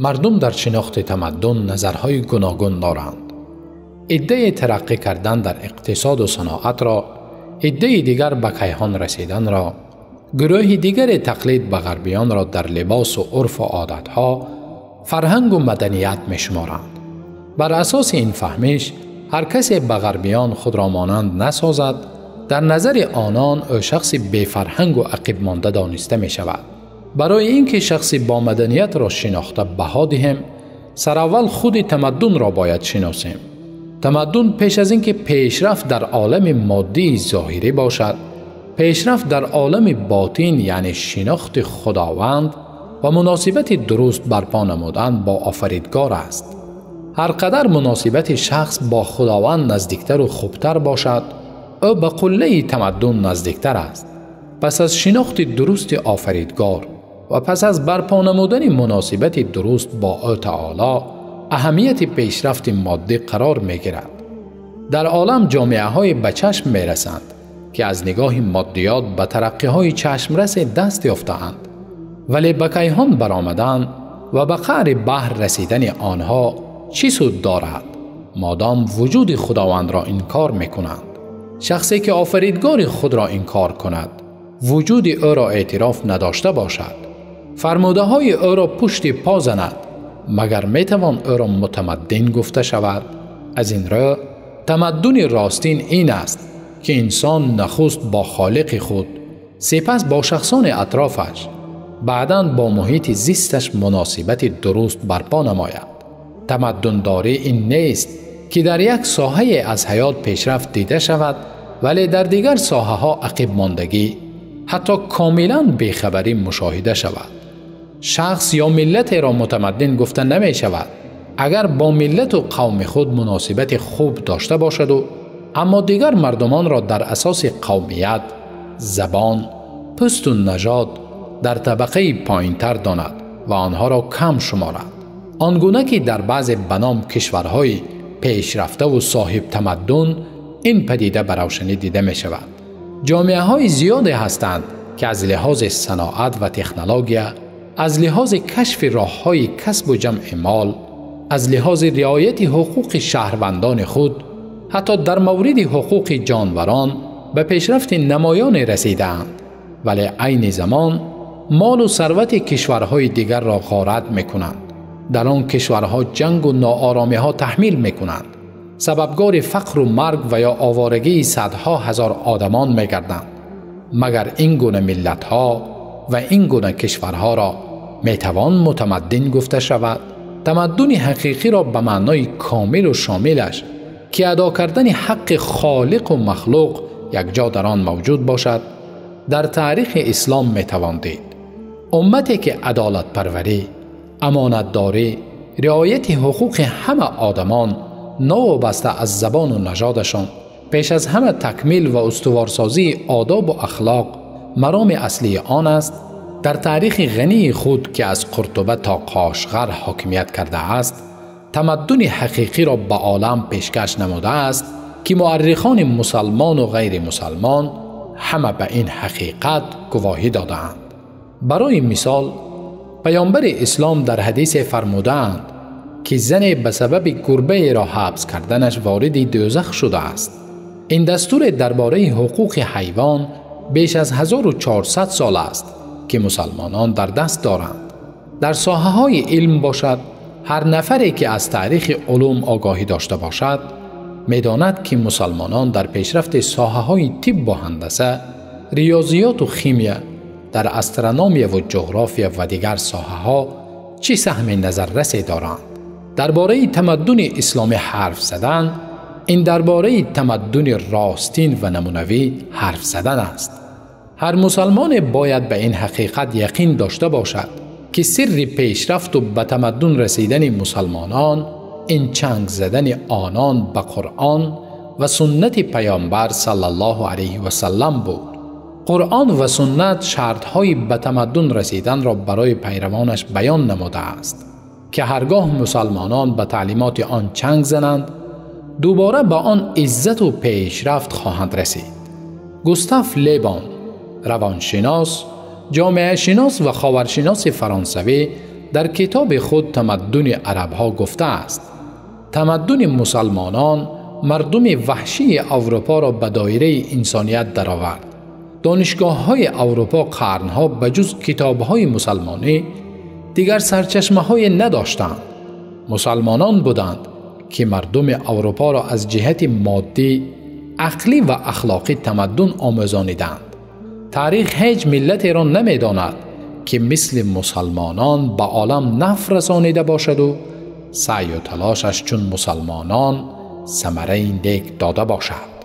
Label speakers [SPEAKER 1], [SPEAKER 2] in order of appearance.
[SPEAKER 1] Мардум дар шинохти тамаддун назарҳои гуногун доранд. Иддаи тараққӣ кардан дар иқтисоду саноатро, иддаи дигар ба кайҳон расиданро, гурӯҳи дигаре тақлид ба ғарбиёнро дар либосу урфу одатҳо, фарҳангу маданият мешуморанд. Бар асоси ин фаҳмиш, ҳар касе ба ғарбиён худро монанд насозад, дар назари онон ӯ шахси бефарҳангу ақибмонда дониста мешавад. Барои ин ки шахси бо маданиятро шинохта баҳо диҳем, сараввал худи тамаддунро бояд шиносем. Тамаддун пеш аз ин ки пешрафт дар олами моддии зоҳирӣ бошад, пешрафт дар олами ботин, яъне шинохти Худованд ва муносибати дуруст барпо намудан бо Офаридгор аст. Ҳар қадар муносибати шахс бо Худованд наздиктару хубтар бошад, ӯ ба қуллаи тамаддун наздиктар аст. Пас аз шинохти дурусти Офаридгор ва пас аз барпо намудани муносибати дуруст бо ӯ таоло, аҳамияти пешрафти моддӣ қарор мегирад. Дар олам ҷомеаҳое ба чашм мерасанд, ки аз нигоҳи моддиёт ба тараққиҳои чашмрасе даст ёфтаанд, вале ба кайҳон баромадан ва ба қаъри баҳр расидани онҳо чӣ суд дорад, модом вуҷуди Худовандро инкор мекунанд. Шахсе ки Офаридгори худро инкор кунад, вуҷуди ӯро эътироф надошта бошад, фармудаҳои ӯро пушти по занад, магар метавон ӯро мутамаддин гуфта шавад? Аз ин рӯ тамаддуни ростин ин аст, ки инсон нахуст бо холиқи худ, сипас бо шахсони атрофаш, баъдан бо муҳити зисташ муносибати дуруст барпо намояд. Тамаддундорӣ ин нест, ки дар як соҳае аз ҳаёт пешрафт дида шавад, вале дар дигар соҳаҳо ақибмондагӣ, ҳатто комилан бехабарӣ мушоҳида шавад. Шахс ё миллатеро мутамаддин гуфта намешавад, агар бо миллату қавми худ муносибати хуб дошта бошаду, аммо дигар мардумонро дар асоси қавмият, забон, пӯсту нажод дар табақаи поинтар донад ва онҳоро кам шуморад. Он гуна ки дар баъзе ба ном кишварҳои пешрафтаву соҳибтамаддун ин падида ба равшанӣ дида мешавад. Ҷомеаҳои зиёде ҳастанд, ки аз лиҳози саноат ва технология, аз лиҳози кашфи роҳҳои касбу ҷамъи мол, аз лиҳози риояти ҳуқуқи шаҳрвандони худ, ҳатто дар мавриди ҳуқуқи ҷонварон ба пешрафти намоёне расидаанд, вале айни замон молу сарвати кишварҳои дигарро ғорат мекунанд. Дар он кишварҳо ҷангу нооромиҳо таҳмил мекунанд, сабабгори фақру марг ва ё овораги садҳо ҳазор одамон мегарданд. Магар ин гуна миллатҳо ва ин гуна кишварҳоро метавон мутамаддин гуфта шавад? Тамаддуни ҳақиқиро ба маънои комилу шомилаш, ки адо кардани ҳаққи холиқу махлуқ якҷо дар он мавҷуд бошад, дар таърихи ислом метавон дид. Уммате ки адолатпарварӣ, амонатдорӣ, риояти ҳуқуқи ҳама одамон новобаста аз забону нажодашон, пеш аз ҳама такмил ва устуворсозии одобу ахлоқ мароми аслии он аст, дар таърихи ғании худ, ки аз Қуртуба то Қошғар ҳокимият кардааст, тамаддуни ҳақиқиро ба олам пешкаш намудааст, ки муаррихони мусалмону ғайримусалмон ҳама ба ин ҳақиқат гувоҳӣ додаанд. Барои мисол, паёмбари ислом дар ҳадисе фармудаанд, ки зане ба сабаби гурбаеро ҳабс карданаш вориди дӯзах шудааст. Ин дастуре дар бораи ҳуқуқи ҳайвон беш аз 1400 сол аст, ки мусалмонон дар даст доранд. Дар соҳаҳои илм бошад, ҳар нафаре ки аз таърихи улум огоҳӣ дошта бошад, медонад, ки мусалмонон дар пешрафти соҳаҳои тиббу ҳандаса, риёзиёту химия, дар астрономияву ҷуғрофия ва дигар соҳаҳо чӣ саҳми назаррасе доранд. Дар бораи тамаддуни исломӣ ҳарф задан, ин дар бораи тамаддуни ростин ва намунавӣ ҳарф задан аст. Ҳар мусалмоне бояд ба ин ҳақиқат яқин дошта бошад, ки сирри пешрафту ба тамаддун расидани мусалмонон ин чанг задани онон ба Қуръон ва суннати паёмбар саллаллоҳу алайҳи васаллам буд. Қуръон ва суннат шартҳои ба тамаддун расиданро барои пайравонаш баён намудааст, ки ҳаргоҳ мусалмонон ба таълимоти он чанг зананд, дубора ба он иззату пешрафт хоҳанд расид. Густав Лебон, равоншинос, ҷомеашинос ва ховаршиноси фаронсавӣ, дар китоби худ тамаддуни арабҳо гуфтааст: тамаддуни мусалмонон мардуми ваҳшии Аврупоро ба доираи инсоният даровард. Донишгоҳҳои Аврупо қарнҳо ба ҷуз китобҳои мусалмонӣ дигар сарчашмаҳое надоштанд. Мусалмонон буданд ки мардуми Аврупоро аз ҷиҳати моддӣ, ақлӣ ва ахлоқӣ тамаддун омӯзониданд. Таърих ҳеҷ миллатеро намедонад ки мисли мусалмонон ба олам наф расонида бошаду саъю талошаш чун мусалмонон самараи нек дода бошад.